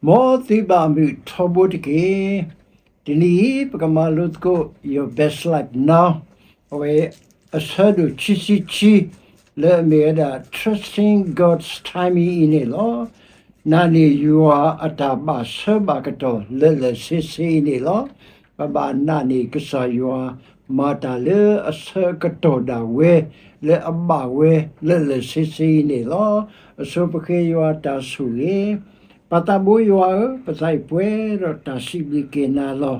မ်သုဘၣ်မုာ်ထီဘိတက့ၢ်. တနံၤအံၤ ပကမၤလိသကိး Your Best Life Now အဝဲ အဆၢဒိၣ်ခံဆံခံ လၢအမ့ၢ်ဝဲဒၣ် Trusting God's Timing အံၤန့ၣ်လီၤ. နာ်န့ၢ်ယွၤအတၢ်ဘၣ်ဆၢဘၣ်ကတီၢ်လၢာ်လၢာ်ဆ့ဆ့အံၤန့ၣ်လီၤ. ပဘၣ်နာ်န့ၢ်ကစၢ်ယွၤ မၤတၢ်လၢအဆၢကတီၢ်ဒၣ်ဝဲ လၢအဘၣ်ဝဲလၢာ်လၢာ်ဆ့ဆ့အံၤန့ၣ်လီၤ. အဆိပဃ့ယွၤတၢ်ဆိၣ်ဂ့ၤ ပၢ်သးဘိယွၤဧၢ, ပသးအံၤပှဲၤဒီးတၢ်စံးဘျုးက့ၤနၤလီၤ.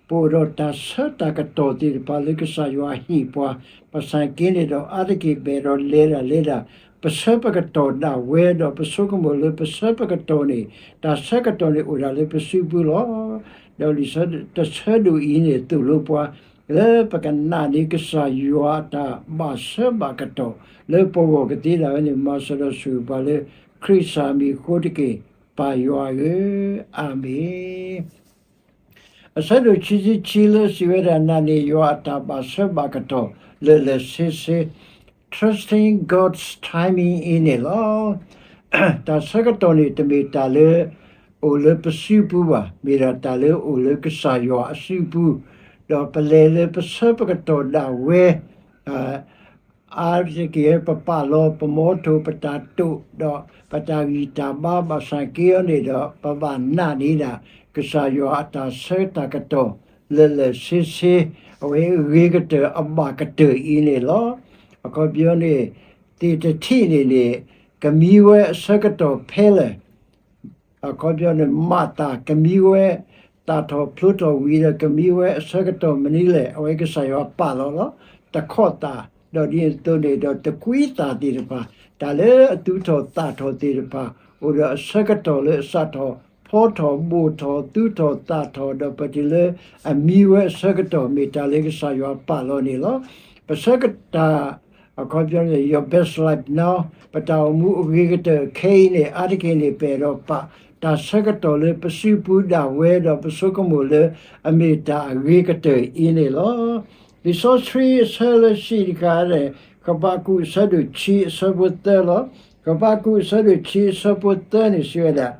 ပအိၣ်ဒီးတၢ်ဆၢတၢ်ကတီၢ်သ့ၣ်တဖၣ်လၢကစၢ်ယွၤဟ့ၣ်ပှၤ, ဘၣ်ဆၣ်က့န့ၣ်ဒီး အါတက့ၢ်ပအဲၣ်ဒိးလဲၤဒၣ်လဲၤဒၣ် ပဆၢပကတီၢ်ဒၣ်ဝဲဒီး ပဆိကမိၣ်လၢပဆၢပကတီၢ်န့ၣ် တၢ်ဆၢကတီၢ်န့ၣ်အိၣ်ဒၣ်လၢပစုပူၤလီၤ. ဒီးလံာ်တဆၢဒိၣ်အံၤန့ၣ် သိၣ်လိပှၤ လၢပကနာ်န့ၢ်ကစၢ်ယွၤအတၢ်ဘၣ်ဆၢဘၣ်ကတီၢ် လၢပဂီၢ်ကသ့ဒၣ်ဝဲန့ၣ် မၤစၢၤဒီးဆိၣ်ဂ့ၤပှၤလၢခရံာ်စၢ်မံၤအဃိတက့ၢ်, ပၢ်ယွၤဧၢ, အၤမ့ၣ်. အဆၢဒိၣ်ခံဆံခံလၢစံးဝဲဒၣ် နာ်န့ၢ်ယွၤအတၢ်ဘၣ်ဆၢဘၣ်ကတီၢ်လၢာ်လၢာ်ဆ့ဆ့ Trusting God's Timing အံၤန့ၣ်လီၤ. တၢ်ဆၢကတီၢ်န့ၣ် တမ့ၢ်တၢ်လၢအိၣ်လၢပစုပူၤဘၣ်, မ့ၢ်ဒၣ်တၢ်လၢအိၣ်လၢကစၢ်ယွၤအစုပူၤ, ဒီးပလဲၤလၢပဆၢပကတီၢ်ဒၣ်ဝဲ အါတက့ၢ် ပပာ်လီၤပမီထိၣ် ပတၢ်တိာ် ဒီးပတၢ်ဂံၢ်တၢ်ဘါ ဘၣ်ဆၣ်က့အီၤန့ၣ်ဒီး ပဘၣ်နာ်န့ၢ်ဒၣ် ကစၢ်ယွၤအတၢ်ဆၢတၢ်ကတီၢ်လၢာ်လၢာ်ဆ့ဆ့, အဝဲအဂ့ၤကတၢၢ်အဘၣ်ကတၢၢ်အံၤန့ၣ်လီၤ. အခီပညီန့ၣ် သ့ၣ်တထံၣ်န့ၣ်န့ၣ် ကမံဝဲအဆၢကတီၢ်ဖဲလဲၣ် အခီပညီန့ၣ် မၤသးကမံဝဲ သၣ်ထီၣ်ဖျိထီၣ်ဝံၤဒီး ကမံဝဲအဆၢကတီၢ်မနုၤလဲၣ်, အဝဲကစၢ်ယွၤပာ်လီၤလီၤ. တခီၣ်သၣ်, ဒီးဒ်န့ၣ်အသိးန့ၣ်ဒီး တကွံသၣ်သ့ၣ်တဖၣ်, တၢ်လၢအသူၣ်ထီၣ်သၣ်ထီၣ်သ့ၣ်တဖၣ် အိၣ်ဒီးအဆၢကတီၢ်လၢအစးထီၣ် ဖီထီၣ်ဘိၣ်ထီၣ် သူၣ်ထီၣ်သၣ်ထီၣ် ဒီးပတုၤလၢအမံဝဲအဆၢကတီၢ် မ့ၢ်တၢ်လၢကစၢ်ယွၤပာ်လီၤန့ၣ်လီၤ. ပဆၢကတီၢ် အခီပညီန့ၣ် Your Best Life Now ပတၢ်အိၣ်မူအဂ့ၤကတၢၢ်ခဲအံၤန့ၣ် အါတက့ၢ်န့ၣ် ပအဲၣ်ဒိးပာ်တၢ်ဆၢကတီၢ်လၢပစုပူၤဒၣ်ဝဲ ဒီးပဆိကမိၣ်လၢအမ့ၢ်တၢ်အဂ့ၤကတၢၢ်အံၤန့ၣ်လီၤ. လံာ်စီဆှံအဆၢလၢစံးတခါန့ၣ် ဃဘးကူာ်အဆၢဒိၣ်ခံအဆၢဖိသၢလီၤ. ဃဘးကူာ်အဆၢဒိၣ်ခံအဆၢဖိသၢန့ၣ် စံးဝဲဒၣ်,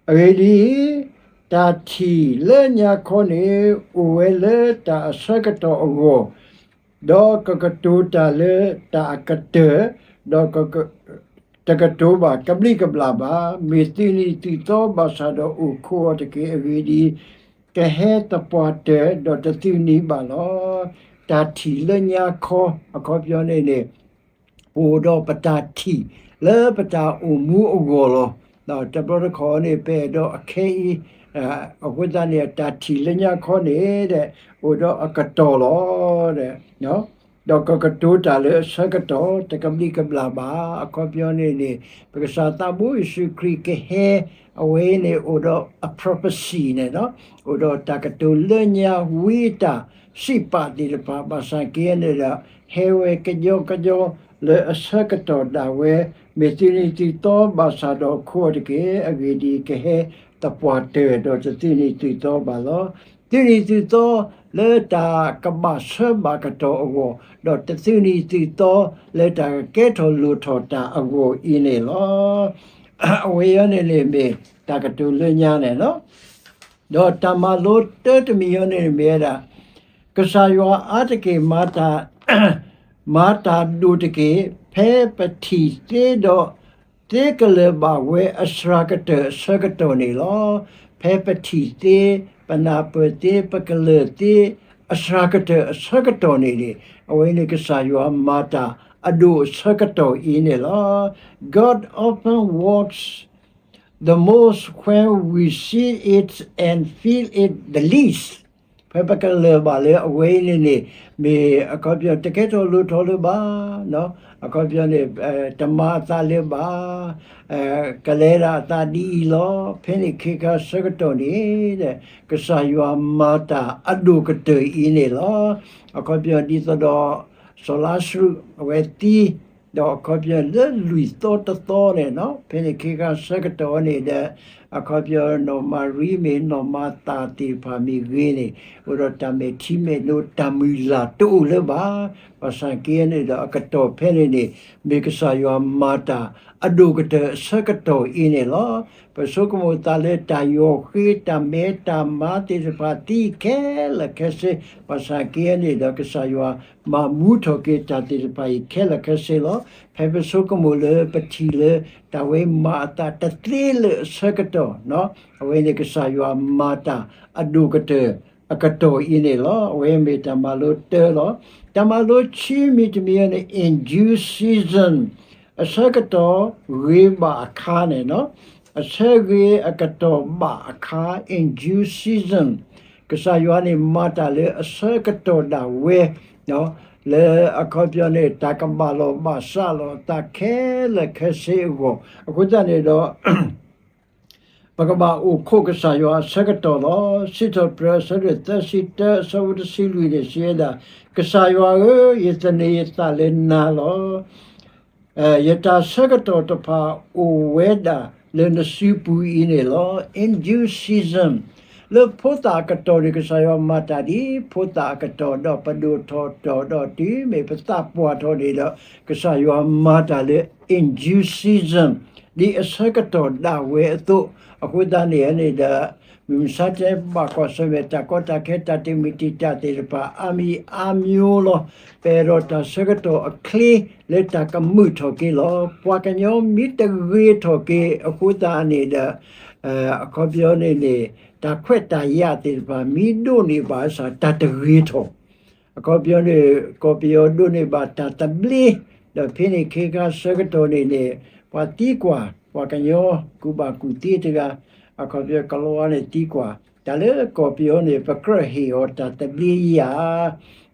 အဂ့ၢ်ဒ်အံၤ, တၢ်ထံၣ်လၢညါခီန့ၣ် အိၣ်ဝဲလၢတၢ်အဆၢကတီၢ်အဂီၢ် ဒီးကကတိၤတၢ်လၢတၢ်အကတၢၢ်, ဒီး တကတိၤဘၣ်ကဘျံးကဘျၣ်ဘၣ်, မ့ၢ်သုနံၤသုသီဘၣ်ဆၣ်ဒီးအိၣ်ခိးအီၤတက့ၢ်. အဂ့ၢ်ဒ်အံၤ, ကဟဲသပှၢ်တၢၢ် ဒီးတသုနံၤဘၣ်လီၤ. တၢ်ထံၣ်လၢညါခီ အခီပညီန့ၣ်န့ၣ် ပအိၣ်ဒီးပတၢ်ထံၣ်လၢပတၢ်အိၣ်မူအဂီၢ်လီၤ. ဒီးတဘျီတခီၣ်န့ၣ် ပအဲၣ်ဒိးအခဲအံၤ အဃိသတးန့ၣ် တၢ်ထံၣ်လၢညါခီန့ၣ်ဒီး အိၣ်ဒီးအကတီၢ်လီၤ. ဒီးကကတိၤတၢ်လၢအဆၢကတီၢ် တကဘျံးကဘျၣ်ဘၣ်. အခီပညီန့ၣ်န့ၣ် ပကစၢ်သးဘိယ့ၣ်ၡူးခရံာ်ကဟဲ အဝဲန့ၣ်အိၣ်ဒီးအ prophecy န့ၣ်လီၤ. အိၣ်ဒီးတၢ်ကတိၤလၢညါဝံအတၢ် စံးပာ်သ့ၣ်တဖၣ် ဘၣ်ဆၣ်က့န့ၣ်ဒီး ဟဲဝဲကညီကညီလၢအဆၢကတီၢ်ဒၣ်ဝဲ, မ့ၢ်သုနံၤသုသီဘၣ်ဆၣ်ဒီးခိးအီၤတက့ၢ်. အဂ့ၢ်ဒ်အံၤ, ကဟဲသပှၢ်တၢၢ် ဒီးတသုနံၤသုသီဘၣ်လီၤ. သုနံၤသုသီလၢတၢ်ကဘၣ်ဆၢဘၣ်ကတီၢ်အဂီၢ်, ဒီးတသုနံၤသုသီလၢတၢ်ကကဲထီၣ်လိၣ်ထီၣ်တၢ်အဂီၢ်အံၤန့ၣ်လီၤ. အဝဲအံၤန့ၣ်န့ၣ်မ့ၢ်တၢ်ကတိၤလၢညါန့ၣ်လီၤ. ဒီးတၢ်မၤလိတၢတမံၤအံၤန့ၣ်မ့ၢ်ဝဲဒၣ်, ကစၢ်ယွၤအါတက့ၢ်မၤတၢ် မၤတၢ်ဒိၣ်တက့ၢ်, ဖဲပထံၣ်သ့ဒီး သ့ကလၢၤဘၣ်ဝဲအစှၤကတၢၢ်အဆၢကတီၢ်န့ၣ်လီၤ. ဖဲပထံၣ်သ့, ပနၢ်ပၢၢ်သ့, ပကလၢၤသ့ အစှၤကတၢၢ်အဆၢကတီၢ်န့ၣ်န့ၣ်, အဝဲန့ၣ်ကစၢ်ယွၤမၤတၢ်အဒိၣ်အဆၢကတီၢ်အံၤန့ၣ်လီၤ. God often works the most when we see it and feel it the least. ဖဲပကလၢၤဘၣ်လၢအဝဲအံၤန့ၣ်န့ၣ် မ့ၢ်အခီပညီ တကဲထီၣ်လိၣ်ထီၣ်လၢၤဘၣ်, အခီပညီန့ၣ် တမၤအသးလၢၤဘၣ်, ကလဲၤဒၣ်အသးဒ်အံၤလီၤ. ဖဲန့ၣ်ခ့ခါဆၢကတီၢ်န့ၣ် ကစၢ်ယွၤမၤတၢ်အဒိၣ်ကတၢၢ်အံၤန့ၣ်လီၤ. အခီပညီဒ်သိးဒီး စီၤလါစရူးအဝဲသံ, ဒီးအခီပညီလၢလွံၢ်သီတသီန့ၣ်, ဖဲန့ၣ်ခ့ခါဆၢကတီၢ်န့ၣ်ဒီး အခီပညီနီၢ်မၤရံမ့ၢ်နီၢ်မၤသၤသ့ၣ်တဖၣ်မ့ၢ်ဂ့ၤန့ၣ် အိၣ်ဒီးတၢ်မဲာ်ထံမဲာ်နိ တၢ်မုၢ်လၢ်တအိၣ်လၢၤဘၣ်. ဘၣ်ဆၣ်က့န့ၣ်ဒီးအကတီၢ်ဖဲန့ၣ်န့ၣ် မ့ၢ်ကစၢ်ယွၤမၤတၢ် အဒိၣ်ကတၢၢ်အဆၢကတီၢ်အံၤန့ၣ်လီၤ. ပဆိကမိၣ်သးလၢတၢ်ယီၢ်ဃ့ တၢ်မဲတၢ်မါသ့ၣ်တဖၣ်သံခဲလၢာ်ခဲဆ့, ဘၣ်ဆၣ်က့န့ၣ်ဒီး ကစၢ်ယွၤမၤမူထီၣ်က့ၤတၢ်သ့ၣ်တဖၣ်အံၤခဲလၢာ်ခဲဆ့လီၤ. ဖဲပဆိကမိၣ်လၢပထံၣ်လၢ တၢ်ဝဲမၤအသးတသ့လၢအဆၢကတီၢ်, အဝဲန့ၣ်ကစၢ်ယွၤမၤတၢ်အဒိၣ်ကတၢၢ်အကတီၢ်အံၤန့ၣ်လီၤ. အဝဲမ့ၢ်တၢ်မၤလိတၢလီၤ. တၢ်မၤလိခံမံၤတမံၤအံၤန့ၣ် in due season, အဆၢကတီၢ်ဂ့ၤဘၣ်အခါန့ၣ်, အဆၢဂ့ၤအကတီၢ်ဘၣ်အခါ in due season, ကစၢ်ယွၤန့ၣ်မၤတၢ်လၢအဆၢကတီၢ်ဒၣ်ဝဲ လၢအခီပညီန့ၣ် တၢ်ကဘၣ်လီၢ်ဘၣ်စးလီၤအသးခဲလၢာ်ခဲဆ့အဂီၢ်, အဃိသတးန့ၣ်ဒီး ပကဘၣ်အိၣ်ခိးကစၢ်ယွၤအဆၢကတီၢ်လီၤ. စံးထီၣ်ပတြၢၤအဆၢဒိၣ်သၢဆံတၢ အဆၢဖိတဆံလွံၢ်န့ၣ် စံးဝဲဒၣ်, ကစၢ်ယွၤဧၢ, ယသန့ၤယသးလၢနၤလီၤ. ယတၢ်ဆၢကတီၢ်တဖၣ်အိၣ်ဝဲဒၣ်လၢနစုပူၤအံၤန့ၣ်လီၤ. In due season, လၢဖိသၣ်အကတီၢ်န့ၣ် ကစၢ်ယွၤမၤတၢ်ဒ်ဖိသၣ်အကတီၢ်, ဒီးပဒိၣ်ထီၣ်တီၢ်ဒီးတုၤမ့ၢ်ပသးပှၢ်ထီၣ်န့ၣ်ဒီး ကစၢ်ယွၤမၤတၢ်လၢ in due season, ဒ်အဆၢကတီၢ်ဒၣ်ဝဲအသိး, အဃိသတးန့ၣ်န့ၣ်ဒီး မုၢ်မဆါတနံၤဘၣ်ကွၢ်ဆၢၣ်မဲာ် တၢ်ကီတၢ်ခဲ တၢ်တမုာ်တံာ်တာ်သ့ၣ်တဖၣ် အါမံၤအါမျိုးလီၤ. ပအဲၣ်ဒိးတၢ်ဆၢကတီၢ်အချ့လၢတၢ်ကမုာ်ထီၣ်က့ၤလီၤ. ပှၤကညီမ့ၢ်တဂ့ၤထီၣ်က့ၤအဃိသတးန့ၣ်ဒီး အခီပညီန့ၣ်န့ၣ် တၢ်ခွဲးတၢ်ယာ်သ့ၣ်တဖၣ် မ့ၢ်ဒိးန့ၢ်ဘၣ်စ့ၢ် တၢ်တဂ့ၤထီၣ် အခီပညီန့ၣ် ကီၢ်ပယီၤဒိးန့ၢ်ဘၣ်တၢ်သဘျ့, ဒီးဖဲန့ၣ်ခ့ခါဆၢကတီၢ်န့ၣ်န့ၣ် ပှၤသံကွၢ် ပှၤကညီကူၣ်ဘၣ်ကူၣ်သ့တဂၤ, အခီပညီကလီၤဝါန့ၣ်သံကွၢ် တၢ်လၢကီၢ်ပယီၤန့ၣ် ပကြၢးဟ့ၣ်အီၤတၢ်သဘျ့ယၤ,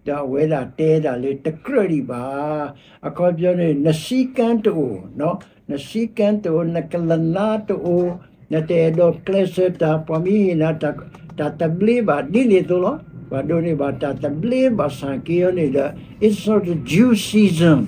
ဒီးအဝဲဒၣ်တဲဒၣ်လၢတကြၢးဒံးဘၣ်. အခီပညီန့ၣ် နစည်းကမ်းတအိၣ်, နစည်းကမ်းတအိၣ်, နကလနါတအိၣ်, နတအဲၣ်ဒိးကျဲးစၢးတၢ် ပှၤမ့ၢ်ဟ့ၣ်နၤ တၢ်သဘျ့ဘၣ်ဒ်န့ၣ်အသိးလီၤ. ပှၤဒိးန့ၢ်ဘၣ်တၢ်သဘျ့ဘၣ်ဆၣ်က့အီၤန့ၣ်ဒီး it's not the due season,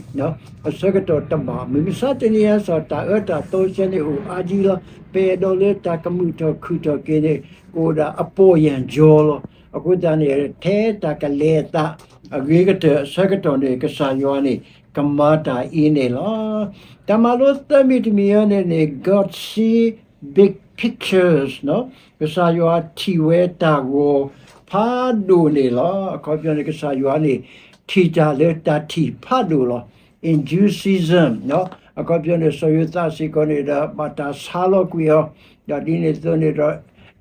အဆၢကတီၢ်တဘၣ်. မုၢ်မဆါတနံၤအါစ့ၢ် တၢ်အၢတၢ်သီဆၢန့ၣ်အိၣ်အါကံလီၤ. ပအဲၣ်ဒိးလၢတၢ်ကမုာ်ထီၣ်ခုၣ်ထီၣ်က့ၤန့ၣ် ကအိၣ်ဒၣ်အပီၢ်ယၢ်ကၠီလီၤ. အဃိသတးန့ၣ် ထဲတၢ်ကလဲၤအသး အဂ့ၤကတၢၢ်အဆၢကတီၢ်န့ၣ် ကစၢ်ယွၤန့ၣ် ကမၤတၢ်အံၤန့ၣ်လီၤ. တၢ်မၤလိသၢမံၤတမံၤအံၤန့ၣ်န့ၣ် God see big pictures, ကစၢ်ယွၤထံၣ်ဝဲတၢ်ဂီၤဖးဒိၣ်န့ၣ်လီၤ. အခီပညီန့ၣ် ကစၢ်ယွၤန့ၣ် ထံၣ်တၢ်လၢတၢ်ထံၣ်ဖးဒိၣ်လီၤ. In due season, အခီပညီန့ၣ် စီၤယိၤသးစ့ၢ်ကီးန့ၣ်ဒီး ဘၣ်တၢ်ဆါလီၤကွံာ်အီၤ, ဒီးဒ်န့ၣ်အသိးန့ၣ်ဒီး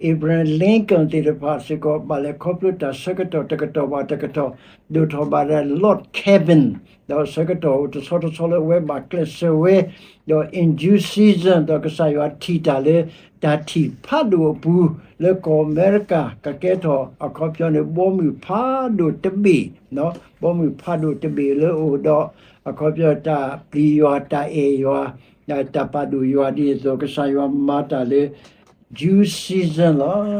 Abraham Lincoln သ့ၣ်တဖၣ်စ့ၢ်ကီး ဘၣ်လဲၤခီဖျိတၢ်ဆၢကတီၢ်တကတီၢ်ဘၣ်တကတီၢ်, ဒိၣ်ထီၣ်ဘၣ်ဒီး log cabin, ဒီးဆၢကတီၢ်အိၣ်တဆီတဆီလၢအဝဲဘၣ်ကျဲးစၢးဝဲ, ဒီး in due season ဒီးကစၢ်ယွၤထံၣ်တၢ်လၢ တၢ်ထံၣ်ဖးဒိၣ်အပူၤ လၢကီၢ်အမဲရကၤ ကကဲထီၣ်အခီပညီန့ၣ် ဘီမုၢ်ဖးဒိၣ်တဘ့ၣ်, ဘီမုၢ်ဖးဒိၣ်တဘ့ၣ်လၢအအိၣ်ဒီး အခီပညီတၢ်ပျံၤယွၤ တၢ်အဲၣ်ယွၤ တၢ်ပာ်ဒိၣ်ယွၤဒ်န့ၣ်အသိး ကစၢ်ယွၤမၤတၢ်လၢ due season လီၤ.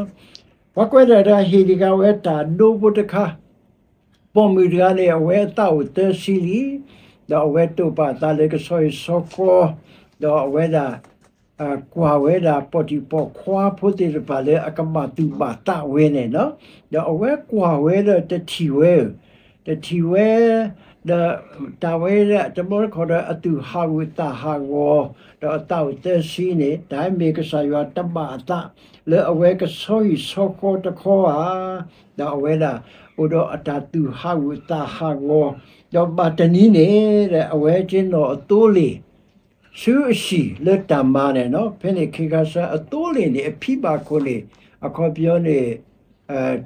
ပှၤကွဲးဒၣ်တဂၤဟ့ၣ်တဂၤဝဲတၢ်ဒိဖိတခါ, ပိာ်မုၣ်တဂၤန့ၣ် အဝဲအသးအိၣ်သၢဆံလံ, ဒီးအဝဲတိာ်ပာ်အသးလၢကဆီဟံၣ်ဆီဃီ, ဒီးအဝဲဒၣ် ကွၢ်ဝဲဒၣ်ပိာ်တံၢ်ပိာ်ခွါဖိသ့ၣ်တဖၣ်လၢအကဘၣ်သူၣ်ဘၣ်သးဝဲန့ၣ်လီၤ. ဒီးအဝဲကွၢ်ဝဲဒီးတထံၣ်ဝဲဧၢ, တထံၣ်ဝဲ ဒီးတၢ်ဝဲဒၣ်တဘျီတခီၣ်ဒီးအသူၣ်ဟးဂူာ်သးဟးဂီၤ, ဒီးအသးအိၣ်သၢဆံန့ၣ် တၢ်မ့ၢ်ကစၢ်ယွၤတဘၣ်အသး လၢအဝဲကဆီဟံၣ်ဆီဃီတခီဧါ, ဒီးအဝဲဒၣ်အိၣ်ဒီးအတၢ်သူၣ်ဟးဂူာ်သးဟးဂီၤ, ဒီးဘၣ်တနံၤန့ၣ် အဝဲက့ၤနီၣ်အသိလ့ၣ် ဆူအဟံၣ်လၢတၢ်မၤန့ၣ်လီၤ. ဖဲန့ၣ်ခ့ခါဆၢအသိလ့ၣ်န့ၣ် အဖံဘၣ်ခိၣ်န့ၣ် အခီပညီန့ၣ်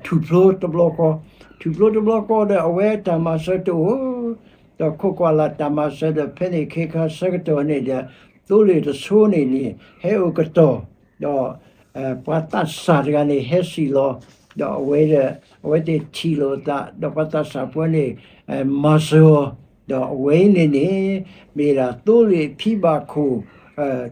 ထူၣ်ဖျိတဘျီဃီ, ထူၣ်ဖျိတဘျီဃီဒီး အဝဲတၢ်မၤစၢၤတအိၣ်, ဒီးခိးကွၢ်လၢ်တၢ်မၤစၢၤဒီး ဖဲန့ၣ်ခ့ခါဆၢကတီၢ်န့ၣ်ဒီး သိလ့ၣ်တဆိန့ၣ်န့ၣ် ဟဲအိၣ်ကတီၢ်, ဒီး ပှၤသးစၢ်တဂၤန့ၣ် ဟဲစံၣ်လီၤ, ဒီးအဝဲ အဝဲသ့ၣ်ထံၣ်လိာ်သး, ဒီးပှၤသးစၢ်ဖိန့ၣ် မၤစၢၤအီၤ, ဒီးအဝဲအံၤန့ၣ်န့ၣ် မ့ၢ်ဒၣ်သိလ့ၣ်ဖံဘၣ်ခိၣ်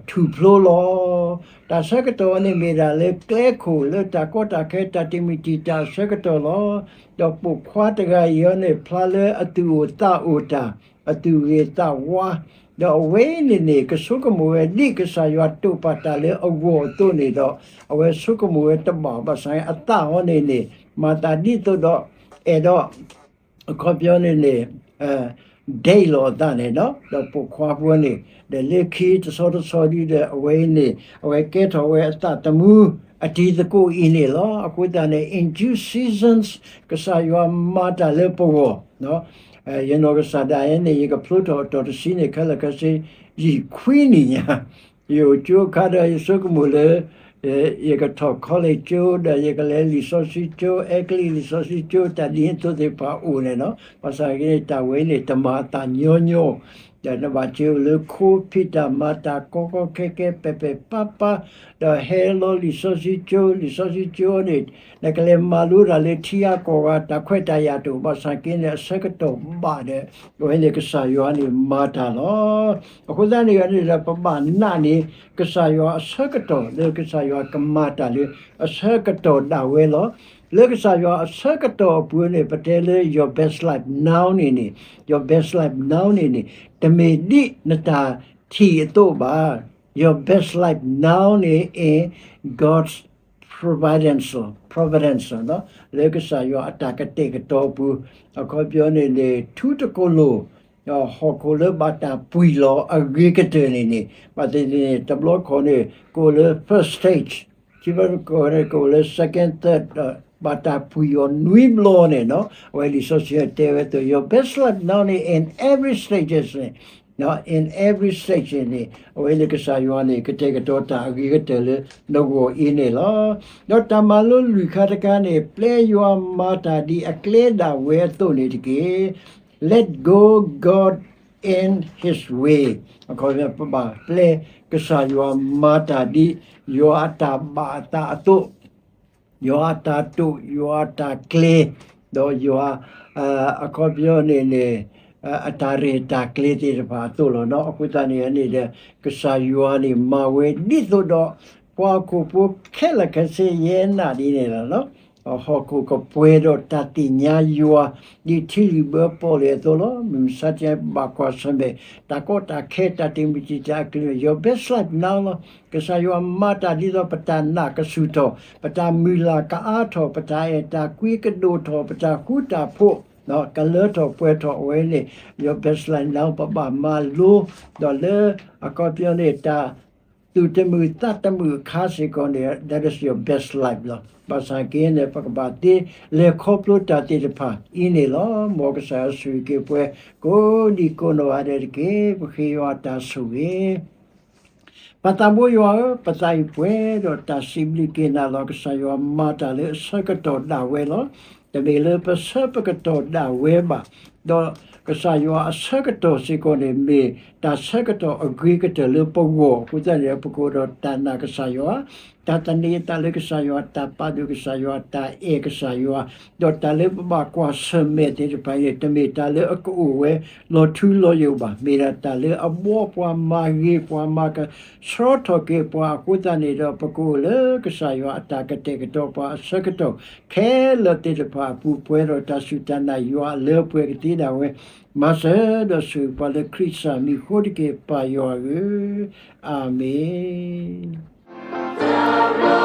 ထူၣ်ဖျိလီၤ. တၢ်ဆၢကတီၢ်န့ၣ်မ့ၢ်ဒၣ်လၢကျဲခိၣ်လၢတၢ်ကီတၢ်ခဲ တၢ်တမုာ်တံာ်တာ်အဆၢကတီၢ်လီၤ. ဒီးပိာ်ခွါတဂၤအံၤန့ၣ် ဖျါလၢအသူၣ်အိၣ်သးအိၣ်တၢ်, အသူၣ်ဂ့ၤသးဝါ, ဒီးအဝဲအံၤန့ၣ်န့ၣ် ကဆိကမိၣ်ဝဲဒ်ကစၢ်ယွၤတိာ်ပာ်တၢ်လၢအဂီၢ်အသိးန့ၣ်ဒီး အဝဲဆိကမိၣ်ဝဲတဘၣ်ဘၣ်ဆၣ် အသးအီၤန့ၣ်န့ၣ် မၤသးဒ်သိးဒီး အဲၣ်ဒိး အခီပညီန့ၣ်န့ၣ် ဒဲးလီၤအသးန့ၣ်လီၤ. ဒီးပိာ်ခွါဖိန့ၣ် ဒီးလၢခံတဆီတဆီဒ်ဒီး အဝဲအံၤန့ၣ် အဝဲကဲထီၣ်ဝဲအသးသမူ အတံၤသကိးအံၤန့ၣ်လီၤ. အဃိသတးန့ၣ် in due seasons ကစၢ်ယွၤမၤတၢ်လၢပဂီၢ် ယနီၢ်ကစၢ်ဒၣ်ယဲန့ၣ် ယကဖျိထီၣ်အတီၢ်တဆံန့ၣ် ခဲလၢာ်ခဲဆ့ ယံာ်ခွံနံၣ်ညါ, ယအိၣ်ကၠိအခါဒီး ယဆိကမိၣ်လၢ ယကထီၣ် college ကၠိ ဒီးယကလဲၤလံာ်စီဆှံကၠိ အဲကလံးလံာ်စီဆှံကၠိ တၢ်ဒ်န့ၣ်အသိးသ့ၣ်တဖၣ်အိၣ်န့ၣ်လီၤ. ဘၣ်ဆၣ်က့န့ၣ် တၢ်ဝဲန့ၣ် တမၤအသးညီညီ ဒီးနဘၣ်စံးအိၣ်လၢခိ ဖံးတၢ်မၤတၢ်ကီကီခဲခဲ ပဲာ်ပဲာ်ပါပါ ဒီးဟဲလီၤလံာ်စီဆှံကၠိ လံာ်စီဆှံကၠိန့ၣ် နကလဲၤမၤလိတၢ်လၢထံဂၤကီၢ်ဂၤ တၢ်ခွဲးတၢ်ယာ်တအိၣ် ဘၣ်ဆၣ်က့န့ၣ် အဆၢကတီၢ်ဘၣ်ဒီး အဝဲန့ၣ်ကစၢ်ယွၤန့ၣ်မၤတၢ်လီၤ. အဃိသတးန့ၣ်န့ၣ်ဒီး ပဘၣ်နာ်န့ၣ် ကစၢ်ယွၤအဆၢကတီၢ် လၢကစၢ်ယွၤကမၤတၢ်လၢအဆၢကတီၢ်ဒၣ်ဝဲလီၤ. လၢကစၢ်ယွၤအဆၢကတီၢ်အပူၤန့ၣ် ပတဲလၢ your best life now န့ၣ်န့ၣ် your best life now န့ၣ်န့ၣ် တမ့ၢ်ဒ်နတၢ်ထံၣ်အသိးဘၣ်. Your best life now န့ၣ် in God's providence, providence လၢကစၢ်ယွၤအတၢ်ကတဲာ်ကတီၤအပူၤ အခီပညီန့ၣ်န့ၣ် ထူတကိၣ်လိၤ ဟီၣ်ခိၣ်လၢဘၣ်တၢ်ပှံၢ်လီၤအဂ့ၤကတၢၢ်န့ၣ်န့ၣ် ဘၣ်သ့ၣ်သ့ၣ်န့ၣ် တဘျီခီန့ၣ် ကအိၣ်လၢ first stage ခံဘျီတကိးန့ၣ် ကအိၣ်လၢ second, third ဒီး ဘၣ်တၢ်ပှံၢ်အီၤနွံဘျီန့ၣ်လီၤ. အဝဲလံာ်စီဆှံတဲဝဲအသိး your best life now န့ၣ် in every stages န့ၣ် in every stage န့ၣ် အဝဲန့ၣ်ကစၢ်ယွၤန့ၣ် ကတဲာ်ကတီၤတၢ်အဂ့ၤကတၢၢ်လၢနဂီၢ်အံၤန့ၣ်လီၤ. ဒီးတၢ်မၤလိလွံၢ်ခါတခါန့ၣ် ပျဲယွၤမၤတၢ်ဒ်အကျဲဒၣ်ဝဲအသိးန့ၣ်တက့ၢ်. Let go God in His way အခီပညီ ပဘၣ်ပျဲကစၢ်ယွၤမၤတၢ်ဒ် ယွၤအတၢ်ဘၣ်အသးအသိး ယွၤအတၢ်တိာ်, ယွၤအတၢ်ကျဲၤ, ဒီးယွၤ အခီပညီန့ၣ်န့ၣ် အတၢ်ရဲၣ်တၢ်ကျဲၤသ့ၣ်တဖၣ်အသိးလီၤ. အဃိသတးန့ၣ်န့ၣ်ဒီး ကစၢ်ယွၤန့ၣ် မၤဝဲဒ်သိးဒီး ပှၤဟီၣ်ခိၣ်ဖိခဲလၢာ်ခဲဆ့ယဲနၣ်ဒ်န့ၣ်လီၤ. ဟီၣ်ခိၣ်ကပှဲၤဒီးတၢ်သ့ၣ်ညါယွၤ ဒ်ထံလုၣ်ဘၢပီၣ်လဲၣ်အသိးလီၤ. မုၢ်မဆါတနံၤဘၣ်ကွၢ်ဆၢၣ်မဲာ် တၢ်ကီတၢ်ခဲ တၢ်တမုာ်တံာ်တာ်အကလုာ် your best life now လီၤ. ကစၢ်ယွၤမၤတၢ်ဒ်သိးပတၢ်နာ်ကဆူၣ်ထီၣ်, ပတၢ်မုၢ်လၢ်ကအါထီၣ်, ပတၢ်အဲၣ်တၢ်ကွံကဒိၣ်ထီၣ်, ပတၢ်ဃူတၢ်ဖိး ကလၢထီၣ်ပှဲၤထီၣ်ဝဲန့ၣ် your best life now ပဘၣ်မၤလိ ဒီးလၢအခီပညီန့ၣ် တၢ်သူၣ်တမုာ်သးတမုာ်အခါစ့ၢ်ကီးန့ၣ် that is your best life လီၤ. ဘၣ်ဆၣ်က့န့ၣ် ပကဘၣ်သ့လဲၤခီဖျိတၢ်သ့ၣ်တဖၣ်အံၤန့ၣ်လီၤ. မ်ကစၢ်ယွၤဆိၣ်ဂ့ၤက့ၤပှၤ ကိးဒံကိးနီၢ်ဂၤဒဲးတက့ၢ်. ပဃ့ယွၤအတၢ်ဆိၣ်ဂ့ၤ ပၢ်သးဘိယွၤဧၢ, ပသးအံၤပှဲၤဒီးတၢ်စံးဘျုးက့ၤနၤလီၤ. ကစၢ်ယွၤမၤတၢ်လၢအဆၢကတီၢ်ဒၣ်ဝဲလီၤ. တမ့ၢ်လၢပဆၢပကတီၢ်ဒၣ်ဝဲဘၣ်. ဒီးကစၢ်ယွၤအဆၢကတီၢ်စ့ၢ်ကီးန့ၣ် မ့ၢ်တၢ်ဆၢကတီၢ်အဂ့ၤကတၢၢ်လၢပဂီၢ်အဃိသတးန့ၣ် ပကအိၣ်ဒီးတၢ်နာ်ကစၢ်ယွၤ, တၢ်သန့ၤအသးလၢကစၢ်ယွၤ, တၢ်ပာ်ဒိၣ်ကစၢ်ယွၤ, တၢ်အဲၣ်ကစၢ်ယွၤ, ဒီးတၢ်လၢပဘၣ်ကွၢ်ဆၢၣ်မဲာ်သ့ၣ်တဖၣ်အံၤန့ၣ် တမ့ၢ်တၢ်လၢအကအိၣ်ဝဲလီၤထူလီၤယိာ်ဘၣ်. မ့ၢ်ဒၣ်တၢ်လၢအဘှီပှၤမၤဂ့ၤပှၤ မၤကဆှီထီၣ်က့ၤပှၤအဃိသတးန့ၣ်ဒီး ပကအိၣ်လၢကစၢ်ယွၤအတၢ်ကတဲာ်ကတီၤပှၤအဆၢကတီၢ်ခဲလၢာ်သ့ၣ်တဖၣ်အပူၤ ပှဲၤဒီးတၢ်စူၢ်တၢ်နာ်ယွၤအလၢအပှဲၤကသ့ဒၣ်ဝဲ မၤစၢၤဒီးဆိၣ်ဂ့ၤပှၤလၢခရံာ်ကစၢ်မံၤအဃိတက့ၢ် ပၢ်ယွၤဧၢ, အၤမ့ၣ်.